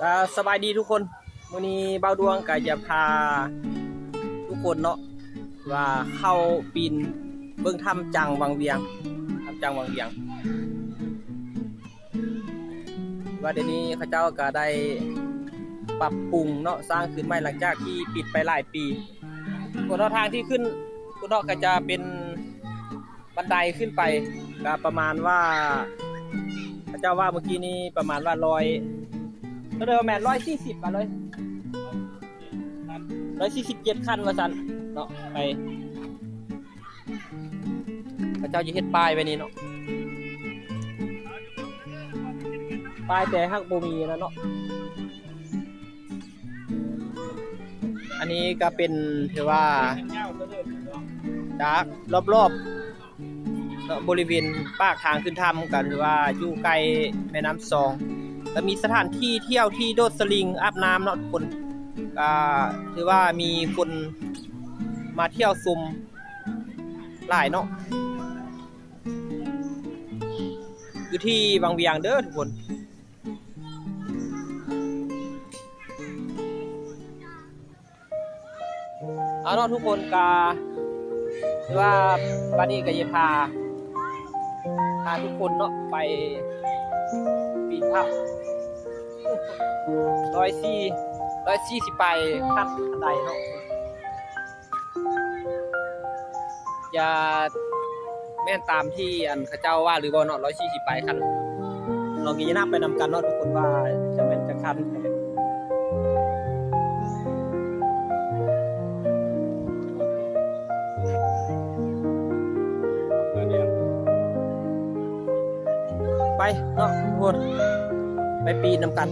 ອ່າ ສະບາຍດີທຸກຄົນ, ມື້ນີ້ບ່າວດວງກໍຈະພາທຸກຄົນເນາະ ວ່າເຂົ້າປີນເບິ່ງຖ້ຳຈາງວັງວຽງ, ຖ້ຳຈາງວັງວຽງ ວ່າດຽວນີ້ເຂົາເຈົ້າກໍໄດ້ປັບປຸງເນາະ ສ້າງຄືນໃໝ່ ຫຼັງຈາກທີ່ປິດໄປຫຼາຍປີ. ຄົນເນາະ ທາງທີ່ຂຶ້ນ ຄົນເນາະ ກໍຈະເປັນ ບັນໄດຂຶ້ນໄປ ກໍປະມານວ່າ ເຂົາເຈົ້າວ່າມື້ກີ້ນີ້ປະມານວ່າຮ້ອຍ ກໍເລີຍວ່າແມ່ນຮ້ອຍສີ່ສິບ ວ່າເລີຍ ຮ້ອຍສີ່ສິບເຈັດຂັ້ນວ່າຊັ້ນເນາະ. ໄປ ເຂົາເຈົ້າຈະເຮັດປ້າຍໄວ້ນີ້ເນາະ, ປ້າຍແຕ່ຫາກບໍ່ມີນັ້ນເນາະ. ອັນນີ້ກໍເປັນ ຖືວ່າຈາກລອບໆ ເນາະ ບໍລິເວນປາກທາງຂຶ້ນຖ້ຳ ກໍຖືວ່າຢູ່ໃກ້ແມ່ນ້ຳຊອງ, ກໍມີສະຖານທີ່ທ່ຽວທີ່ໂດດສະລິງອາບນ້ຳເນາະທຸກຄົນ. ກໍຖືວ່າມີຄົນມາທ່ຽວຊົມຫຼາຍເນາະ ຢູ່ທີ່ວັງວຽງເດີທຸກຄົນ. ເອົາເນາະ ທຸກຄົນ ກະຖືວ່າບັດນີ້ກະຈະພາ ພາທຸກຄົນເນາະ ໄປປີນຜາ ຮ້ອຍສີ່ ຮ້ອຍສີ່ສິບປາຍຂັ້ນບັນໄດເນາະ. ຈະແມ່ນຕາມທີ່ອັນເຂົາເຈົ້າວ່າຫຼືບໍ່ເນາະ ຮ້ອຍສີ່ສິບປາຍຂັ້ນ. ລອງກິນນ້ຳໄປນຳກັນເນາະທຸກຄົນ ວ່າຈະແມ່ນຈັກຂັ້ນ. ໄປເນາະທຸກຄົນ ໄປປີນນຳກັນ.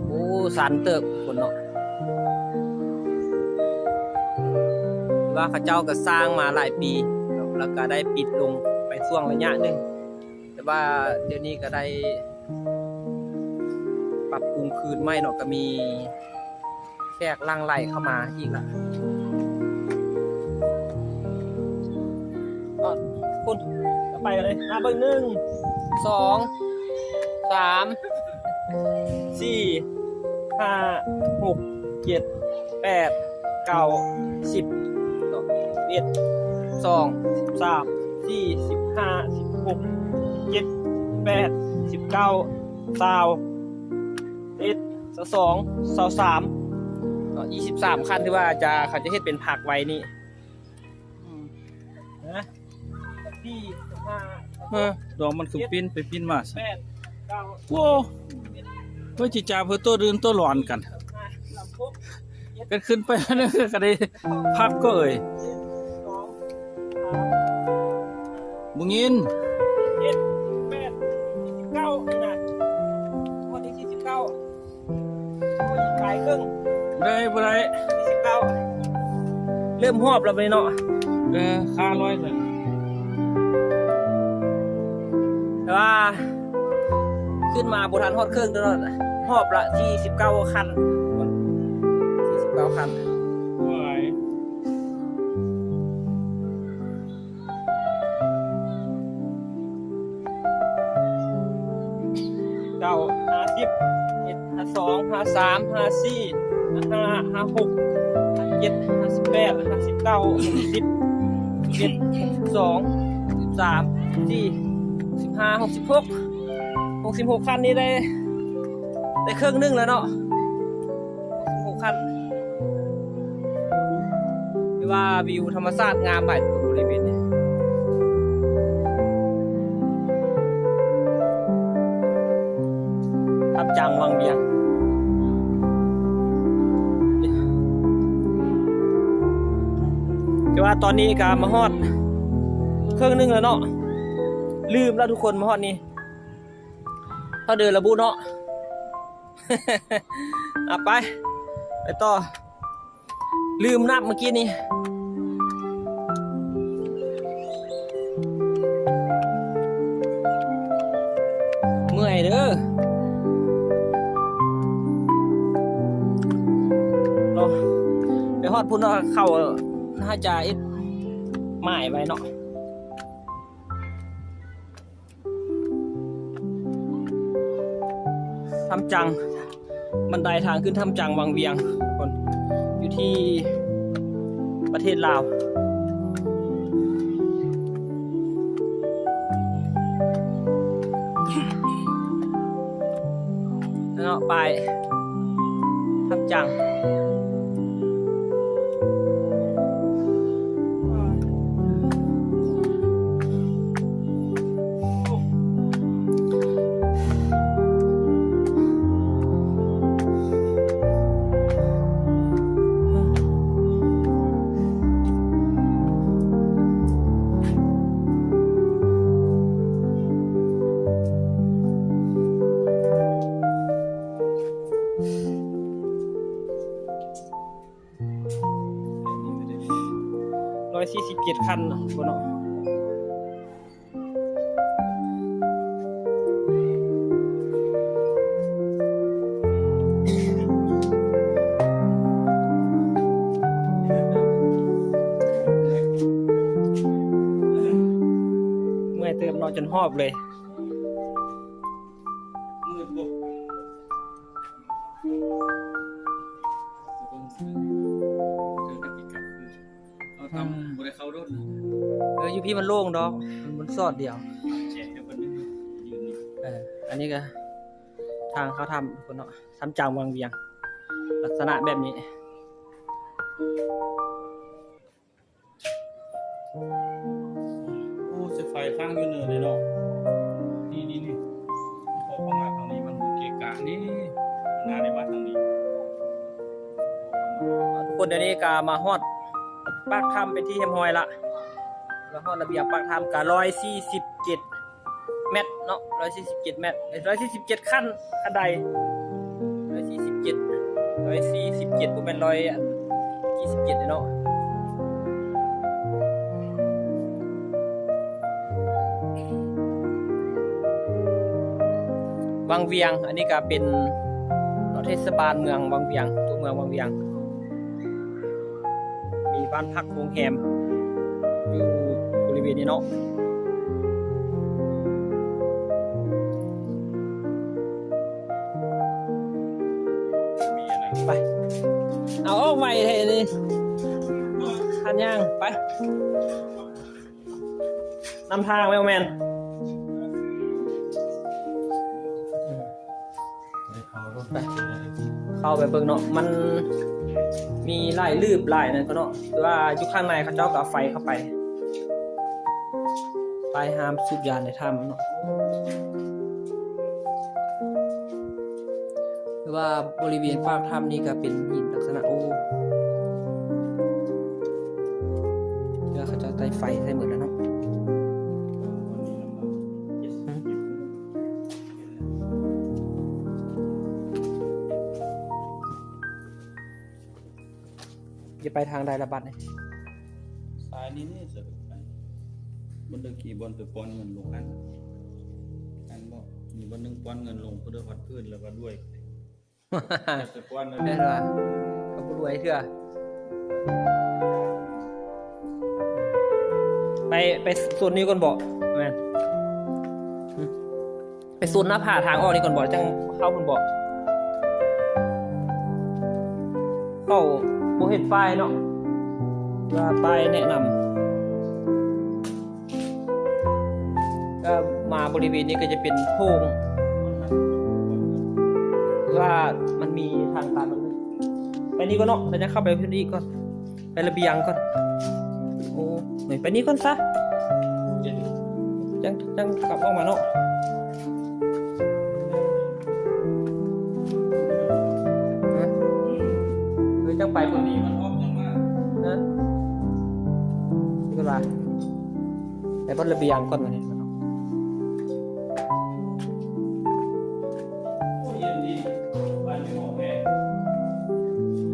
ໂອ້ ຊັນເຕີບຄົນເນາະ ວ່າເຂົາເຈົ້າກໍສ້າງມາຫຼາຍປີ ແລ້ວກໍໄດ້ປິດລົງໄປຊ່ວງໄລຍະໜຶ່ງ ແຕ່ວ່າດຽວນີ້ກໍໄດ້ປັບປຸງຄືນໃໝ່ເນາະ ກໍມີ ແຂກຫຼັ່ງໄຫຼເຂົ້າມາອີກລະ. ເອົາ ພຸ້ນ ເຂົ້າໄປກັນເລີຍ ມາເບິ່ງ ໜຶ່ງ ສອງ ສາມ ສີ່ ຫ້າ ຫົກ ເຈັດ ແປດ ເກົ້າ ສິບ ເນາະ ສິບເອັດ ສິບສອງ ສິບສາມ ສິບສີ່ ສິບຫ້າ ສິບຫົກ ສິບເຈັດ ສິບແປດ ສິບເກົ້າ ຊາວ ເອັດ ຊາວສອງ ຊາວສາມ ເນາະ ອີກສິບສາມຂັ້ນ ທີ່ວ່າຈະ ເຂົາຈະເຮັດເປັນພັກໄວ້ນີ້ ອືມ ນະ ສີ່ ຫ້າ ເອີ ດອກມັນຄື ເຈັດ ປິ່ນໄປປິ່ນມາ ແປດ ເກົ້າ ໂອ້ ເພິ່ນຊິຈາເພິ່ນໂຕອື່ນໂຕຫຼອນກັນ ຫ້າ ຫົກ ເຈັດ ກັນຂຶ້ນໄປ ກໍໄດ້ພັກກໍເອີຍ ສອງ ສາມ ບໍ່ຍິນ ເຈັດ ແປດ ເກົ້າ ນີ້ນະ ຂໍ້ທີສີ່ສິບເກົ້າ ໂອ້ຍ ກາຍເຄິ່ງ ບໍ່ໄດ້ ບໍ່ໄດ້ ສີ່ສິບເກົ້າ ເລີ່ມຮອບແລ້ວບາດນີ້ເນາະ ເອີ ຄາລອຍເລີຍ ແຕ່ວ່າຂຶ້ນມາບໍ່ທັນຮອດເຄິ່ງເດີເນາະ ຮອບລະສີ່ສິບເກົ້າຂັ້ນ ສີ່ສິບເກົ້າຂັ້ນ ໂອ້ຍ ເກົ້າ ຫ້າສິບ ເອັດ ຫ້າສອງ ຫ້າສາມ ຫ້າສີ່ ຫ້າຫ້າ ຫ້າຫົກ ຫ້າເຈັດ ຫ້າແປດ ຫ້າເກົ້າ ຫົກສິບ ເຈັດ ຫົກສິບສອງ ຫົກສິບສາມ ຫົກສິບສີ່ ຫົກສິບຫ້າ ຫົກສິບຫົກ ຫົກສິບຫົກຂັ້ນນີ້ໄດ້ ໄດ້ເຄິ່ງໜຶ່ງແລ້ວເນາະ ຫົກສິບຫົກຂັ້ນ ຖືວ່າວິວທຳມະຊາດງາມຫຼາຍ ບໍລິເວນນີ້ ຖ້ຳຈາງວັງວຽງ ແຕ່ວ່າຕອນນີ້ກໍມາຮອດເຄິ່ງໜຶ່ງແລ້ວເນາະ ລືມແລ້ວທຸກຄົນ ມາຮອດນີ້ ເທົ່າເດີລະບຸເນາະ ເອົາໄປ ໄປຕໍ່ ລືມນັບເມື່ອກີ້ນີ້ ເມື່ອຍເດີ ເນາະ ໄປຮອດພຸ້ນເນາະ ເຂົ້າ ໜ້າຈະເອັດ ໝາຍໄວ້ເນາະ. ຖ້ຳຈັງ ບັນໄດທາງຂຶ້ນຖ້ຳຈັງວັງວຽງ ທຸກຄົນ ຢູ່ທີ່ປະເທດລາວເນາະ. ປ້າຍຖ້ຳຈັງ. ຮ້ອຍສີ່ສິບເຈັດຂັ້ນເນາະ ເນາະ. ເມື່ອຍເຕີບເນາະ ຈົນຫອບເລີຍ. ມືດບໍ່? ເຮົາທຳບໍ່ໄດ້ເຂົ້າດົນ. ເອີ ຢູ່ພີ້ມັນໂລ່ງດອກ ມັນຊອດດຽວ. ເອີ ອັນນີ້ກະທາງເຂົ້າຖ້ຳພຸ້ນເນາະ ຖ້ຳຈາງວັງວຽງ ລັກສະນະແບບນີ້. ໂອ້ ສາຍໄຟຝັງຢູ່ເໜືອເດ້ເນາະ. ນີ້ ນີ້ ນີ້ ພໍເຂົ້າມາທາງນີ້ມັນເກະກະນີ້ ໜ້າໄດ້ມາທາງນີ້. ທຸກຄົນ ດຽວນີ້ກະມາຮອດປາກຖ້ຳເປັນທີ່ຮຽບຮ້ອຍລະ ມາຮອດລະບຽງປາກຖ້ຳກະຮ້ອຍສີ່ສິບເຈັດ ແມັດເນາະ ຮ້ອຍສີ່ສິບເຈັດແມັດ ເອີ ຮ້ອຍສີ່ສິບເຈັດຂັ້ນ ຂັ້ນໄດ ຮ້ອຍສີ່ສິບເຈັດ ຮ້ອຍສີ່ສິບເຈັດ ບໍ່ແມ່ນຮ້ອຍສີ່ສິບເຈັດເນາະ. ວັງວຽງ ອັນນີ້ກະເປັນເນາະ ເທດສະບານເມືອງວັງວຽງ ຕົວເມືອງວັງວຽງ. ມີບ້ານພັກໂຮງແຮມຢູ່ບໍລິເວນນີ້ເນາະ. ໄປ ເອົາອອກໄວແທ້ນີ້ ຄັນຍ່າງ ໄປ. ນຳທາງແມ່ນ ໄປ ເຂົ້າໄປເບິ່ງເນາະ ມັນມີຫຼາຍລືບຫຼາຍນັ້ນກໍເນາະ ຄືວ່າຢູ່ຂ້າງໃນເຂົາເຈົ້າກໍເອົາໄຟເຂົ້າໄປ ປ້າຍຫ້າມສູບຢາໃນຖ້ຳເນາະ. ຄືວ່າບໍລິເວນປາກຖ້ຳນີ້ກໍເປັນຫີນລັກສະນະ ໂອ້ ເຂົາເຈົ້າໄຕ່ໄຟໃສ່ໝົດແລ້ວເນາະ. ຈະໄປທາງໃດລະບັດນີ້? ສາຍນີ້ນີ້ ເຊິ່ງໄປ ມັນເດີກີ່ບ່ອນໄປປ້ອນເງິນລົງຫັ້ນ ຫັ້ນບໍ່? ມີບ່ອນໜຶ່ງປ້ອນເງິນລົງ ເພິ່ນເດີຮອດພື້ນແລ້ວກໍລວຍ ແມ່ນວ່າ ເຂົາບໍ່ລວຍເທື່ອ. ໄປ ໄປໂຊນນີ້ກ່ອນບໍ? ແມ່ນ. ໄປໂຊນໜ້າຜາທາງອອກນີ້ກ່ອນບໍ? ຈັ່ງເຂົ້າພຸ້ນບໍ? ເຂົາບໍ່ເຫັນປ້າຍເນາະ ວ່າປ້າຍແນະນຳ. ກໍມາບໍລິເວນນີ້ກໍຈະເປັນໂຖງ ວ່າມັນມີທາງຕັນ. ໄປນີ້ກ່ອນເນາະ ແລ້ວຈະເຂົ້າໄປພຸ້ນອີກກ່ອນ. ໄປລະບຽງກ່ອນ. ໂອ້ ໄປນີ້ກ່ອນຊະ ຈັ່ງ ຈັ່ງກັບອອກມາເນາະ. ເອີ ຈັ່ງໄປພຸ້ນ. ຮະ? ນີ້ກໍວ່າ ໄປບ່ອນລະບຽງກ່ອນບັດນີ້.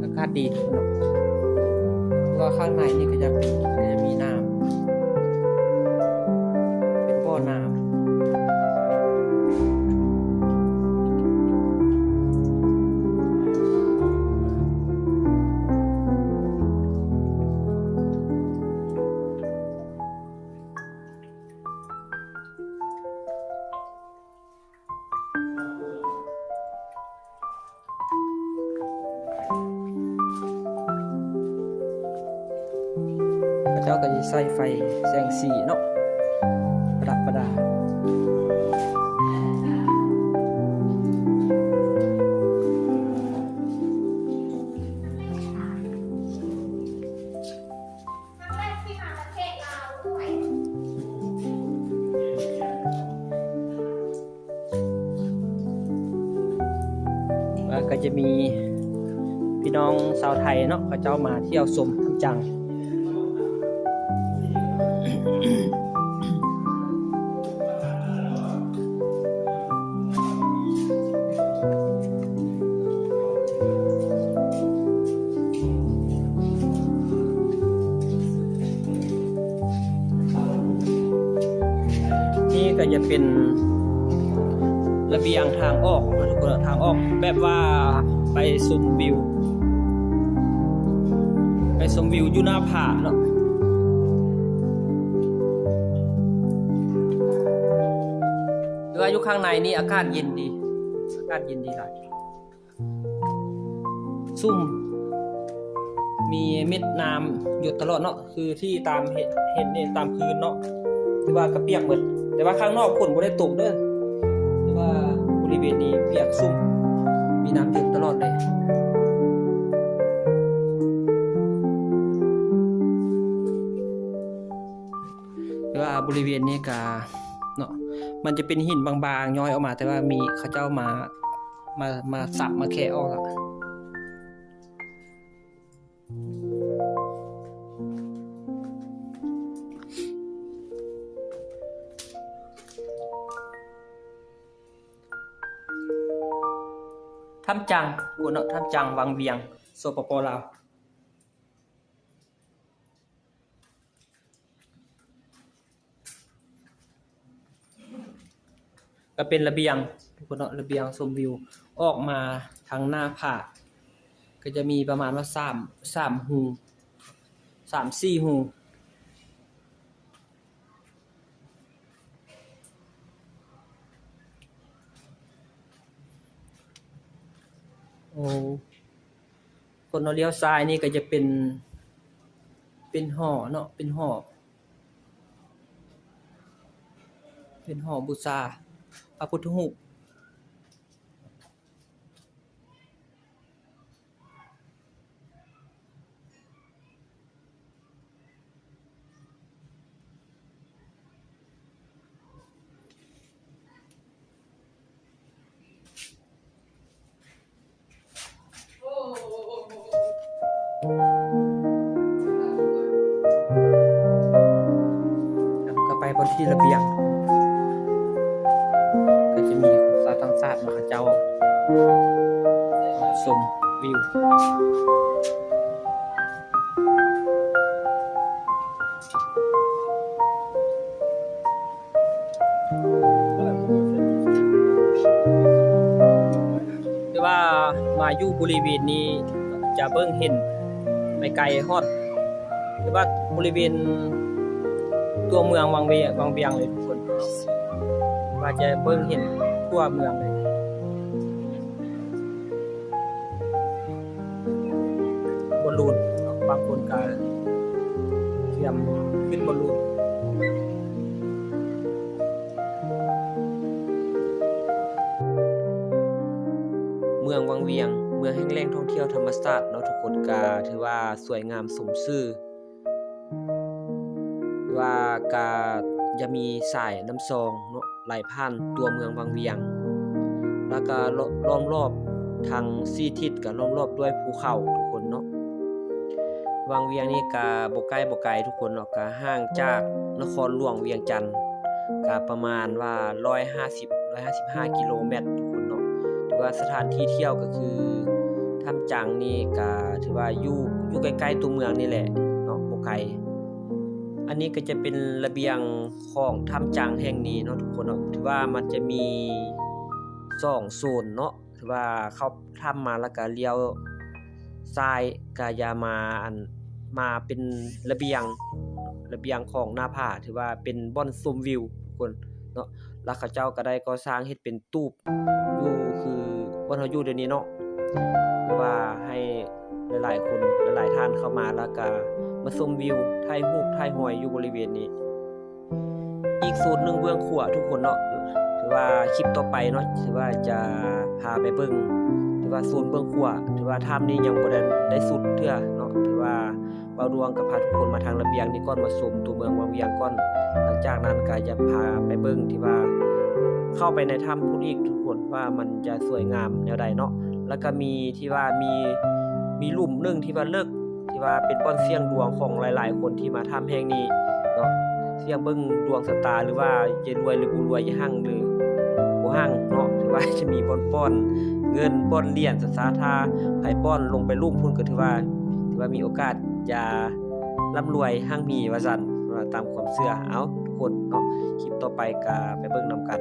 ອາກາດດີເນາະ ເພາະວ່າຂ້າງໃນນີ້ກໍຈະເປັນ ກໍຈະມີນ້ຳ ເປັນບໍ່ນ້ຳ. ເຈົ້າກໍຊິໃສ່ໄຟແສງສີເນາະ ປະດັບປະດາ. ແລ້ວກໍຈະມີພີ່ນ້ອງຊາວໄທເນາະ ເຂົາເຈົ້າມາທ່ຽວຊົມທຳຈັງ. ນີ້ກໍຈະເປັນລະບຽງທາງອອກເນາະ ທຸກຄົນເນາະ, ທາງອອກແບບວ່າໄປຊົມວິວ ໄປຊົມວິວຢູ່ໜ້າຜາເນາະ. ແຕ່ວ່າຢູ່ຂ້າງໃນນີ້ອາກາດເຢັນດີ ອາກາດເຢັນດີຫຼາຍ. ຊຸ່ມ ມີເມັດນ້ຳຢົດຕະຫຼອດເນາະ ຄືທີ່ຕາມເຫັນ ເຫັນນີ້ຕາມພື້ນເນາະ ຖືວ່າກະປຽກໝົດ ແຕ່ວ່າຂ້າງນອກຝົນບໍ່ໄດ້ຕົກເດີ້ ແຕ່ວ່າບໍລິເວນນີ້ປຽກຊຸ່ມ ມີນ້ຳຢົດຕະຫຼອດເລີຍ. ແຕ່ວ່າບໍລິເວນນີ້ກະເນາະ ມັນຈະເປັນຫີນບາງໆຍ້ອຍອອກມາ ແຕ່ວ່າມີເຂົາເຈົ້າມາ ມາ ມາສັບມາແຄະອອກລະ. ທຳຈັງ ໂອ້ເນາະ ທຳຈັງວັງວຽງ ສປປ ລາວ. ກໍເປັນລະບຽງ ທຸກຄົນເນາະ ລະບຽງຊົມວິວ ອອກມາທາງໜ້າຜາ ກໍຈະມີປະມານວ່າສາມ ສາມຮູ ສາມສີ່ຮູ. ໂອ້ ຄົນເຮົາລ້ຽວຊ້າຍນີ້ກໍຈະເປັນ ເປັນຫໍເນາະ ເປັນຫໍ ເປັນຫໍບູຊາພະພຸດທະຮູບ. ກໍໄປບ່ອນທີ່ລະບຽງ ກໍຈະມີຊາວຕ່າງຊາດເນາະ ເຂົາເຈົ້າຊົມວິວ. ແຕ່ວ່າມາຢູ່ບໍລິເວນນີ້ຈະເບິ່ງເຫັນໄປໄກຮອດ ແຕ່ວ່າບໍລິເວນຕົວເມືອງວັງວຽງ ວັງວຽງເລີຍທຸກຄົນ ວ່າຈະເບິ່ງເຫັນທົ່ວເມືອງເລີຍ. ບອລລູນເນາະ ບາງຄົນກໍກຽມຂຶ້ນບອລລູນ. ເມືອງວັງວຽງ ເມືອງແຫ່ງແຫຼ່ງທ່ອງທ່ຽວທຳມະຊາດເນາະ ທຸກຄົນ ກໍຖືວ່າສວຍງາມສົມຊື່ ວ່າກະຈະມີສາຍນ້ຳຊອງເນາະ ໄຫຼຜ່ານຕົວເມືອງວັງວຽງ ແລ້ວກະລ້ອມລອບທັງສີ່ທິດ ກະລ້ອມລອບດ້ວຍພູເຂົາທຸກຄົນເນາະ. ວັງວຽງນີ້ກະບໍ່ໃກ້ບໍ່ໄກທຸກຄົນເນາະ ກະຫ່າງຈາກນະຄອນຫຼວງວຽງຈັນ ກະປະມານວ່າຮ້ອຍຫ້າສິບ ຮ້ອຍຫ້າສິບຫ້າກິໂລແມັດທຸກຄົນເນາະ. ຖືວ່າສະຖານທີ່ທ່ຽວກະຄື ຖ້ຳຈັງນີ້ກະຖືວ່າຢູ່ ຢູ່ໃກ້ໆຕົວເມືອງນີ້ແຫຼະເນາະ ບໍ່ໄກ. ອັນນີ້ກໍຈະເປັນລະບຽງຂອງຖ້ຳຈັງແຫ່ງນີ້ເນາະທຸກຄົນເນາະ ຖືວ່າມັນຈະມີສອງໂຊນເນາະ ຖືວ່າເຂົ້າຖ້ຳມາແລ້ວກໍລ້ຽວຊ້າຍ ກໍຈະມາ ອັນ ມາເປັນລະບຽງ ລະບຽງຂອງໜ້າຜາ ຖືວ່າເປັນບ່ອນຊົມວິວທຸກຄົນເນາະ ແລ້ວເຂົາເຈົ້າກໍໄດ້ກໍ່ສ້າງເຮັດເປັນຕູບ ຢູ່ຄືບ່ອນເຮົາຢູ່ດຽວນີ້ເນາະ ຫຼືວ່າໃຫ້ຫຼາຍໆຄົນ ຫຼາຍໆທ່າ ເຂົ້າມາ ແລ້ວກະມາຊົມວິວ ຖ່າຍຮູບຖ່າຍຮອຍຢູ່ບໍລິເວນນີ້. ອີກໂຊນໜຶ່ງເບື້ອງຂວາທຸກຄົນເນາະ ຖືວ່າຄລິບຕໍ່ໄປເນາະ ຖືວ່າຈະພາໄປເບິ່ງ ຖືວ່າໂຊນເບື້ອງຂວາ ຖືວ່າຖ້ຳນີ້ຍັງບໍ່ໄດ້ ໄດ້ສຸດເທື່ອເນາະ. ຖືວ່າບ່າວດວງກໍພາທຸກຄົນມາທາງລະບຽງນີ້ກ່ອນ ມາຊົມຕົວເມືອງວັງວຽງກ່ອນ. ຫຼັງຈາກນັ້ນກໍຈະພາໄປເບິ່ງທີ່ວ່າເຂົ້າໄປໃນຖ້ຳພຸ້ນອີກທຸກຄົນ ວ່າມັນຈະສວຍງາມແນວໃດເນາະ. ແລ້ວກໍມີທີ່ວ່າມີ ມີຫຼຸມໜຶ່ງທີ່ວ່າເລິກ ທີ່ວ່າເປັນບ່ອນສ່ຽງດວງຂອງຫຼາຍໆຄົນທີ່ມາຖ້ຳແຫ່ງນີ້ເນາະ ສ່ຽງເບິ່ງດວງຊະຕາ ຫຼືວ່າຈະລວຍຫຼືບໍ່ລວຍ ຈະຮັ່ງຫຼືບໍ່ຮັ່ງເນາະ. ຖືວ່າຈະມີບ່ອນປ້ອນເງິນ ປ້ອນຫຼຽນຊະຊາ ຖ້າໃຜປ້ອນລົງໄປລຸ່ມພຸ້ນ ກໍຖືວ່າ ຖືວ່າມີໂອກາດຈະລ່ຳລວຍຮັ່ງມີວ່າຊັ້ນ ວ່າຕາມຄວາມເຊື່ອ. ເອົາ ທຸກຄົນເນາະ ຄລິບຕໍ່ໄປກໍໄປເບິ່ງນຳກັນ.